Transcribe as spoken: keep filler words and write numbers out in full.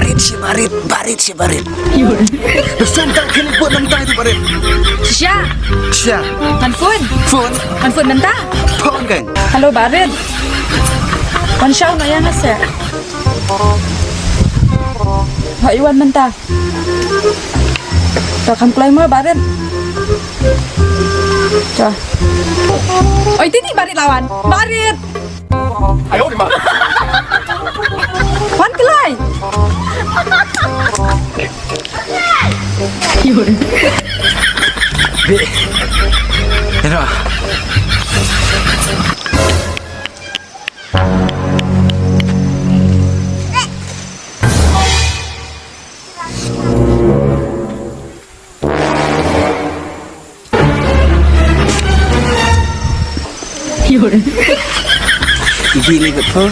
Barit shi barit, barit shi barit. Dah sum tang kini buat nang tai tu barit. Shisha. Shisha. Ngan phone. Phone. Ngan phone mynta. Phone kan. Hello barit. Wan shaw na yang ase. Ba iwan mynta. Ba kham kloi mo barit. Cha. Oi titi barit lawan. Barit. Ayo di ma. Wan kloi. Bi. Ero. Ibi ni betul.